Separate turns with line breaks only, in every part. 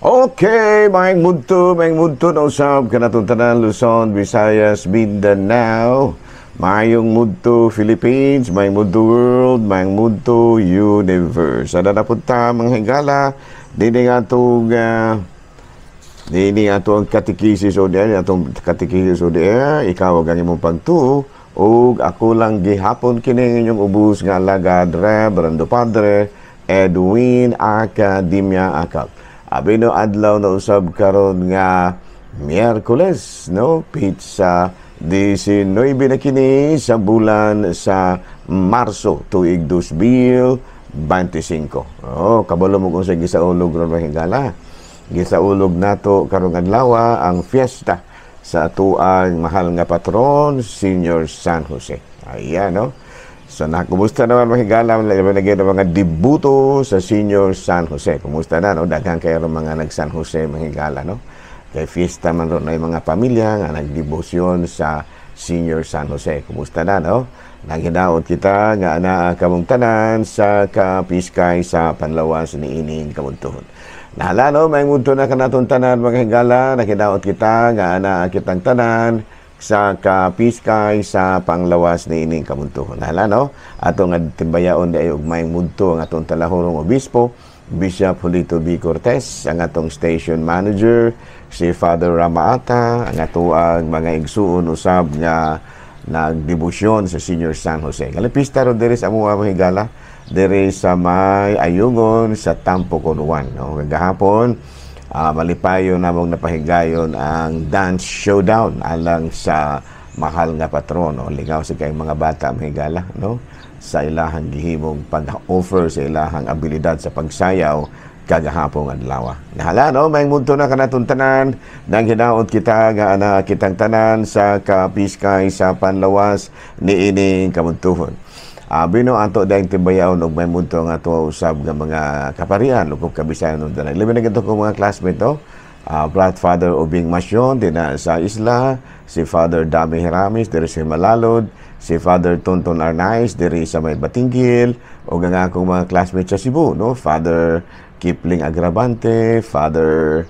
Okay, maayong mudto na usab kanatong tanan, Luzon, Visayas, Mindanao. Maayong mudto, Philippines, maayong mudto, world, maayong mudto, universe. Ana na punta, mga higala, dini ato ang Katekisis on Air, atong Katekisis on Air, ikaw ang imong pagtuo, ug ako lang gihapon kini inyong ubos nga alagad, Reverendo Padre Edwin Academia Acap. Abi no, adlaw na usab karon nga Miyerkules, no? Petsa 19 na kini sa bulan sa Marso, tuig 2025. Oh, kabalo mo kung sa gisaulog ron, mga higala. Gisaulog nato karong adlaw ang fiesta sa atuang mahal nga patron, Senior San Jose. Ayan, no? So, na, kumusta naman, mga higala, labi na gyud ang mga debuto sa Senior San Jose? Kumusta na, no? Daghan kayo mga nag-San Jose, mga higala, no? Kay fiesta man ron ay mga pamilya nga nagdebosyon sa Senior San Jose. Kumusta na, no? Naghinaot kita nga anaa kamong tanan sa kapiskay sa panlawas ni ining kamuntuhon. Nahala, no? Maayong mudto na kanatong tanan, mga higala. Naghinaot kita nga anaa kitang tanan sa kapiskay sa panglawas ni ining kamuntuhon. Nahala, no? Ato nga timbayaon di ay og maayong mudto ang atong talahurong obispo, Bishop Julito B. Cortez, ang atong station manager, si Father Ramaata, ang atoang mga igsuon usab nga nagdebosyon sa Senior San Jose. Galipista ron diri sa amuha, mga higala, diri sa may Ayungon sa Tampocon 1. No? Gahapon, malipayon namong napahigayon ang dance showdown alang sa mahal nga patron. No? Lingaw sa kayong mga bata, mga higala, no? Sa ilahang gihimong pag-offer sa ilahang abilidad sa pagsayaw kagahapong adlaw. Nahala, no, maayong mudto na kanatong tanan, nang hinaot kita nga ana kitang tanan sa kapiskay sa panlawas ni ining kamuntuhon. Abi no, ato dayong timbayaon og maayong mudto nga ato usab nga mga kaparian ug kabisayan ug tanan. Labi na ko mga classmate, no. Frat Father Ubing Masyon dinha sa isla, si Father Dami Heramis diri sa Malalod, si Father Tonton Arnaiz diri sa may Batinguil, ug ang akong mga classmates sa Cebu, no, Father Kipling Agravante, Father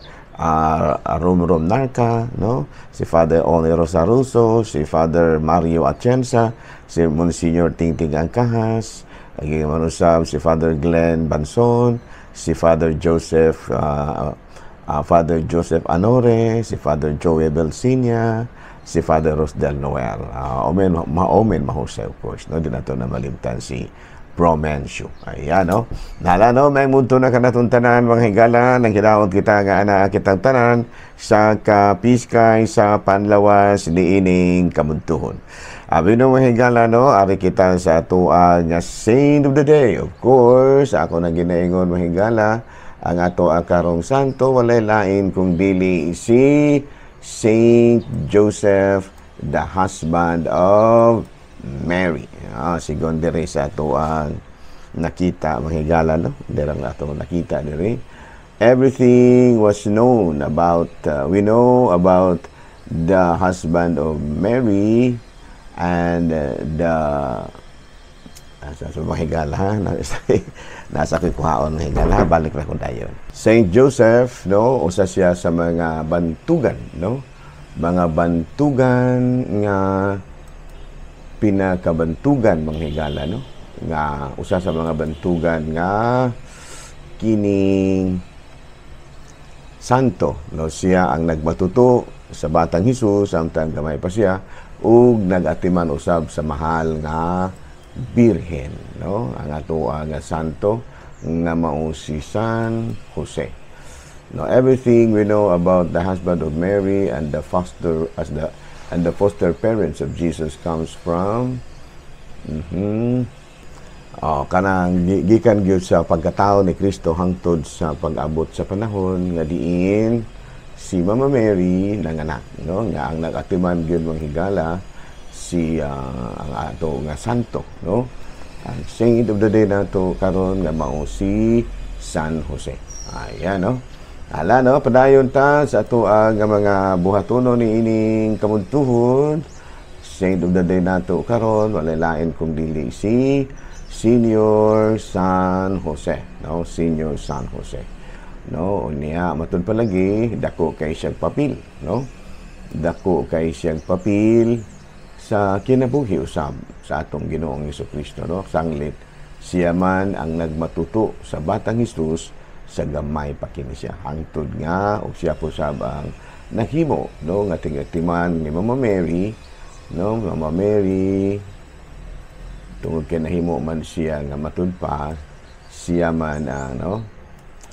Rom Rom Narca, no? Si Father One Rosaruso, si Father Mario Atienza, si Monsignor Tingting Angkahas, ang manusab si Father Glenn Banson, si Father Joseph Anore, si Father Joey Belsinia, si Father Rosdel Noel. Omen, maomen mahusay, of course, no? Di nato na malimtan si Promencio. Ayan, no? Nala, no? Maayong mudto na kanatong tanan, mga higala, nang hinaot kita nga ana kitang tanan sa kapiskay sa panlawas ni ining kamuntuhon. Abi no, mga higala, no? Ari kita sa atoa nga saint of the day. Of course, ako na ginaingon, mga higala, ang ato karong santo walay lain kung dili si Saint Joseph, the husband of Mary. Sigon diri sa ato ang nakita, mga higala, no? Diri ang ato nakita diri. Everything was known about, we know about the husband of Mary and the sa mga higala, ha? Nasa kuhaon, mga higala, balik na ko dayon. Saint Joseph, no, usa siya sa mga bantugan, no? Mga bantugan nga pinakabantugan, mga higala, no? Nga usa sa mga bantugan nga kining santo, no? Siya ang nagmatuto sa batang Hesus samtang gamay pa siya ug nag-atiman usab sa mahal nga Birhen, no? Ang ato nga santo nga mao si San Jose. No, everything we know about the husband of Mary and the foster as the and the foster parents of Jesus comes from Oh, kanang gikan gyud sa pagkatao ni Kristo hangtod sa pag-abot sa panahon nga diin si Mama Mary nanganak, no? Nga ang nag-atiman gyud, mga higala, si ang ato nga santo, no? Ang saint of the day nato karon nga mao si San Jose. Ayan, no? Ala, no, padayon ta sa ato ang mga buhatono ni ining kamuntuhon. Saint of the day nato karon walay lain kung dili si Senior San Jose, no? Senior San Jose. No, unya matud palagi dako kay siyang papel, no? Dako kay siyang papel sa kinabuhi usab sa atong Ginoong Kristo, no? Sanglit siya man ang nagmatuto sa batang Jesus sa gamay pa kini siya, hangtod nga og siya po sab ang nahimo, no, nga tingatiman ni Mama Mary, no? Mama Mary, tungod kay nahimo man siya nga matud pa siya man ang, no.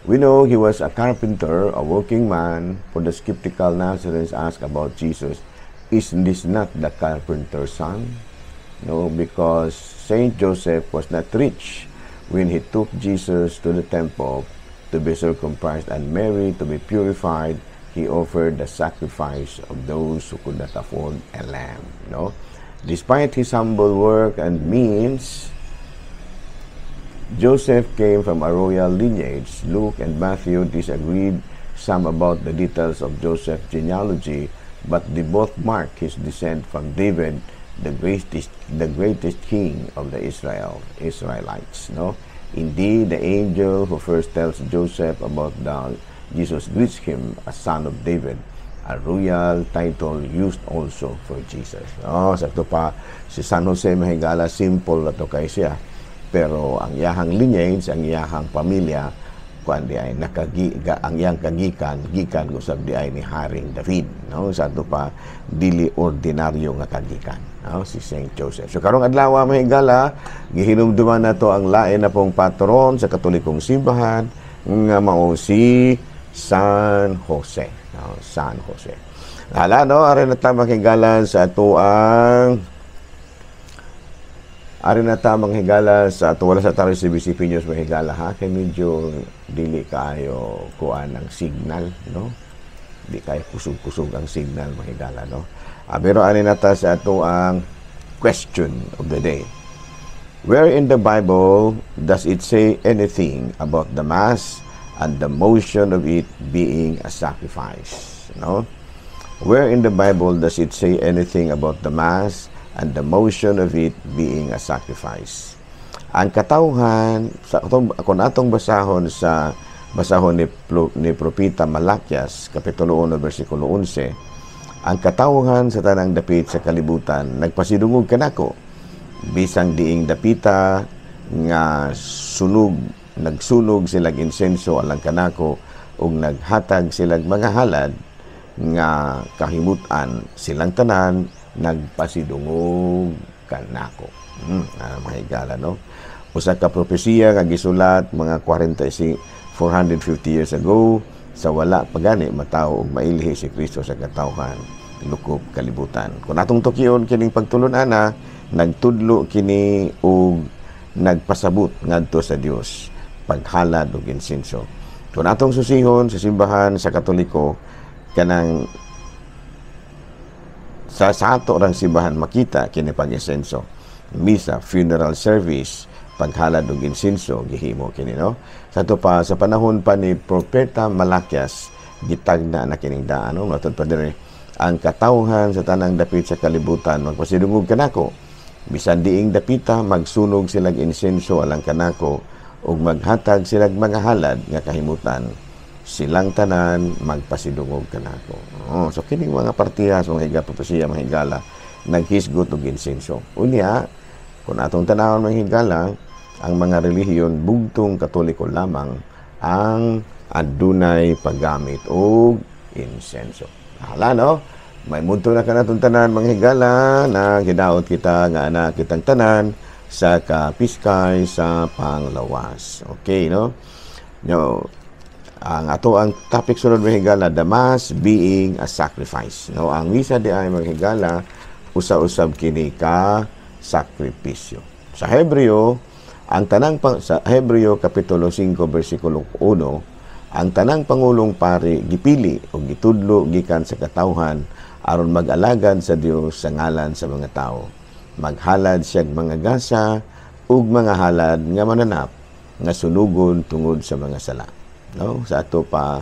We know he was a carpenter, a working man, for the skeptical Nazarenes asked about Jesus, "Is this not the carpenter's son?" No, because Saint Joseph was not rich when he took Jesus to the temple to be circumcised and Mary to be purified, he offered the sacrifice of those who could not afford a lamb. No? Despite his humble work and means, Joseph came from a royal lineage. Luke and Matthew disagreed some about the details of Joseph's genealogy, but they both mark his descent from David, the greatest king of the Israelites. No, indeed, the angel who first tells Joseph about the Jesus greets him as son of David, a royal title used also for Jesus. Oh, sakto pa si San Jose, mahigala, simple na to kay siya. Pero ang iyahang lineage, ang iyahang pamilya, kuan di ay nakagi ga, ang iyang kagikan gikan usab di ay ni Haring David, no? Sa ato pa, dili ordinaryo nga kagikan, no, si Saint Joseph. So karong adlaw, mahigala, gihinumduman nato ang lain na pong patron sa Katolikong simbahan nga mao si San Jose, no? San Jose. Hala, no, ari na ta, mahigala, sa ato ang Ari na ta, manghigala, sa ato. Wala sa tayo sa CBCP News, mahigala, ha, kay medyo dili kayo kuan ang signal, no? Di kayo kusog-kusog ang signal, mahigala, no? Pero ani na ta sa ato ang question of the day. Where in the Bible does it say anything about the Mass and the motion of it being a sacrifice, no? Where in the Bible does it say anything about the Mass and the motion of it being a sacrifice? Ang katawhan sa atong, kung atong basahon sa basahon ni Propeta Malakias kapitulo 1 bersikulo 11, ang katawhan sa tanang dapit sa kalibutan nagpasidungog kanako bisang diing dapita nga sunog, nagsunog silag insenso alang kanako ug naghatag silag mga halad nga kahimutan, silang tanan nagpasidungog kanako. Mahigala, no? Usa ka propesiya nga gisulat mga 46 450 years ago sa wala pa gani matawo ug mailhi si Kristo sa katawhan lukop kalibutan. Kung atong tukion kining pagtulon-ana, nagtudlo kini og nagpasabot ngadto sa Dios paghalad og insenso. Kung atong susihon sa simbahan sa Katoliko, kanang sa ato rang simbahan makita kini pag-insenso. Misa, funeral service, paghalad og insenso gihimo kini, no? Sa ato pa, sa panahon pa ni Propeta Malakias, gitagna na kining daan, no? Matod pa diri, ang katawhan sa tanang dapit sa kalibutan magpasidungog kanako bisan diing dapita magsunog silag insenso alang kanako ug maghatag silag mga halad nga kahimutan, silang tanan magpasidungog kanako. Oh, so kining mga partiya sa mga higa propesiya, mga higala, naghisgot og insenso. Unya, kung atong tanawon, mga higala, ang mga relihiyon, bugtong Katoliko lamang ang adunay paggamit og insenso. Hala, no? May munto na kanatong tanan, mga higala, na gidaot kita nga anak kitang tanan sa kapiskay sa panglawas. Okay, no? No, ang ato ang topic sunod, mga higala, the Mass being a sacrifice. No, ang misa di ay, mga higala, usa-usab kini ka sakripisyo. Sa Hebreo, ang tanang pang, sa Hebreo kapitulo 5 bersikulo 1, ang tanang pangulong pari gipili o gitudlo gikan sa katawhan aron mag-alagad sa Dios sa ngalan sa mga tao. Maghalad siya mga gasa ug mga halad nga mananap nga sunugon tungod sa mga sala. No? Sa ato pa,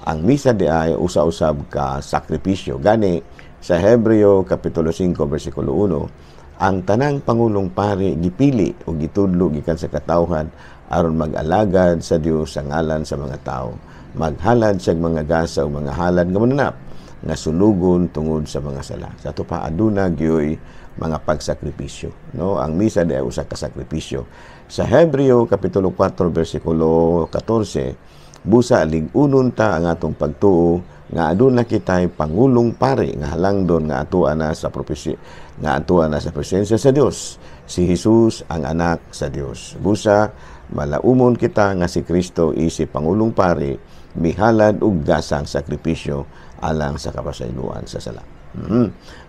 ang misa di ay usa-usab ka sakripisyo. Gani sa Hebreo kapitulo 5 bersikulo 1, ang tanang pangulong pari gipili o gitudlo gikan sa katawhan aron mag-alagad sa Dios sa ngalan sa mga tao. Maghalad siya mga gasa o mga halad nga mananap nga sunugon tungod sa mga sala. Sa ato pa aduna gyoy mga pagsakripisyo, no? Ang misa di ay usa ka sakripisyo. Sa Hebreo kapitulo 4 bersikulo 14, busa lig-unon ta ang atong pagtuo nga aduna kitay pangulong pari nga halangdon nga atoa na sa propesya, nga atoa na sa presensya sa Dios, si Jesus ang anak sa Dios. Busa malaumon kita nga si Kristo isip pangulong pari mihalad og gasang sakripisyo alang sa kapasayloan sa sala.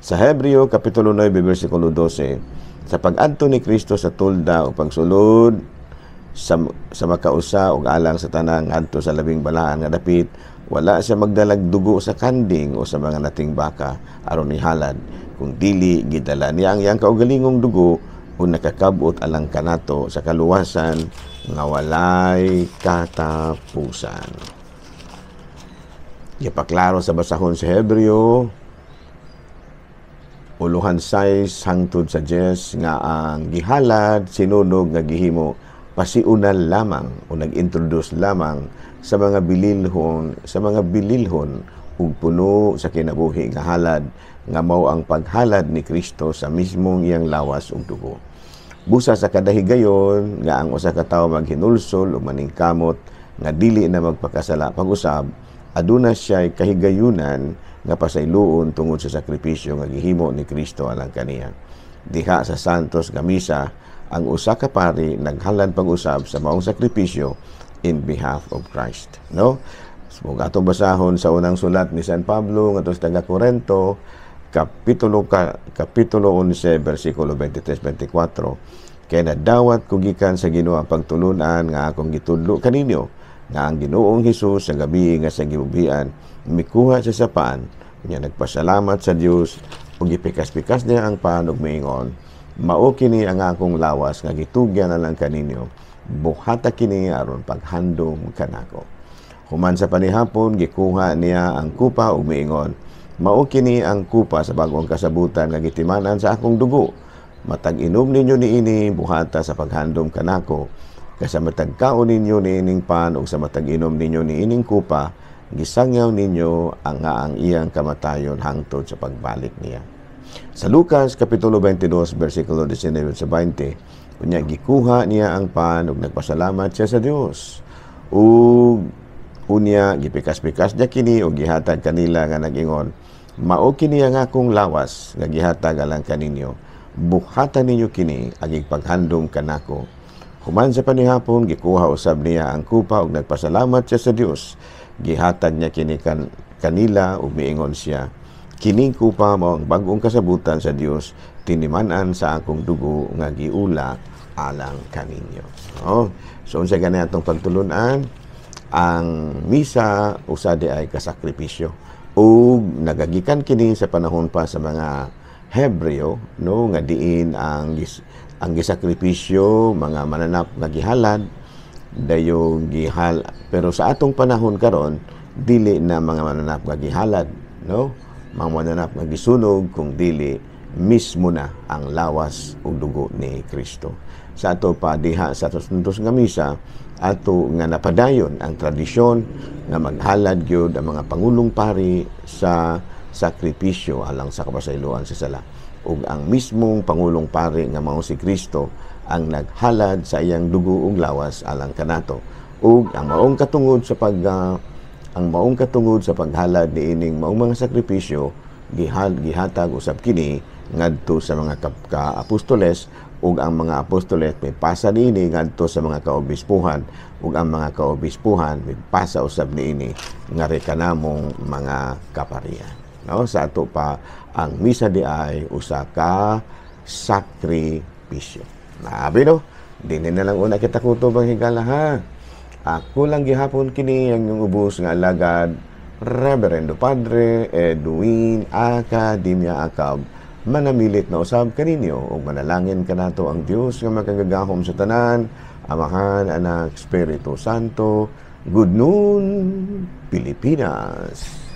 Sa Hebreo kapitulo 9 bersikulo 12, sa pag-adto ni Kristo sa tolda o pagsulod sa makausa og alang sa tanan ngadto sa labing balaan nga dapit, wala siya magdalag dugo sa kanding o sa mga nating baka aron ihalad, kung dili gidala niya ang iyang kaugalingong dugo o nakakabot alang kanato sa kaluwasan nga walay katapusan. Gipaklaro sa basahon sa Hebreo uluhan 6 hangtod sa 10 nga ang gihalad sinunog nga gihimo pasiunal lamang o nag-introduce lamang sa mga bililhon ug puno sa kinabuhi nga halad nga mao ang paghalad ni Kristo sa mismong iyang lawas ug dugo. Busa sa kadahigayon nga ang usa ka tawo maghinulsol o maningkamot nga dili na magpakasala pag-usab, aduna siya kahigayunan nga pasayloon tungod sa sakripisyo nga gihimo ni Kristo alang kaniya. Diha sa Santos nga misa, ang usa ka pari naghalad pag-usab sa maong sakripisyo in behalf of Christ, no? So, kung atong basahon sa unang sulat ni San Pablo ngadto sa taga Korento, kapitulo 11 bersikulo 23-24, kay nadawat ko gikan sa Ginoo ang pagtulunan nga akong gitudlo kaninyo, nga ang Ginoong Hesus sa gabi nga sa gibubian mikuha siya sa pan, nya nagpasalamat sa Dios ug gipikas-pikas niya ang pan ug miingon, "Mao kini ang akong lawas nga gitugyan alang kaninyo, buhata kini aron paghandom kanako." Human sa panihapon, gikuha niya ang kupa ug miingon, "Mao kini ang kupa sa bag-ong kasabutan nga gitimanan sa akong dugo. Matag inom ninyo niini, buhata sa paghandom kanako. Kay sa matag kaon ninyo niining pan ug sa matag inom ninyo niining kupa, gisangyaw ninyo ang nga ang iyang kamatayon hangtod sa pagbalik niya." Sa Lucas kapitulo 22 bersikulo 19 sa 20, unya gikuha niya ang pan ug nagpasalamat siya sa Dios. Ug unya gipikas-pikas niya kini ug gihatag kanila nga nag-ingon, "Mao kini ang akong lawas nga gihatag alang kaninyo. Buhata ninyo kini agig paghandom kanako." Human sa panihapon, gikuha usab niya ang kupa ug nagpasalamat siya sa Dios. Gihatag niya kini kanila ug miingon siya, "Kining kupa mao ang bag-ong kasabutan sa Dios, tiniman-an sa akong dugo nga giula alang kaninyo." Oh, so unsa gani atong pagtulunan? Ang misa usa di ay kasakripisyo ug nagagikan kini sa panahon pa sa mga Hebreo, no, nga diin ang gisakripisyo mga mananap nga gihalad dayon gihal, pero sa atong panahon karon dili na mga mananap nga gihalad, no, mga mananap nga gisunog, kung dili mismo na ang lawas ug dugo ni Kristo. Sa ato pa diha sa Santos nga misa, ato nga napadayon ang tradisyon nga maghalad gyud ang mga pangulong pari sa sakripisyo alang sa kapasayloan sa sala, ug ang mismong pangulong pari nga mao si Kristo ang naghalad sa iyang dugo ug lawas alang kanato, ug ang maong katungod sa paghalad niining maong mga sakripisyo gihatag usab kini ngadto sa mga ka-apostoles, ug ang mga apostoles may pasa niini ngadto sa mga kaobispuhan, ug ang mga kaobispuhan may pasa usab niini ngari kanamong mga kaparian, no? Sa ato pa, ang misa di ay usa ka sakripisyo. Nabi, no? Dili na lang una kita kutob ang higala, ha. Ako lang gihapon kini ang inyong ubos nga alagad, Reverendo Padre Edwin Academia Acab. Manamilit na usab kaninyo ug manalangin kanato ang Dios nga makagagahom sa tanan, Amahan, Anak, Espiritu Santo. Good noon, Pilipinas.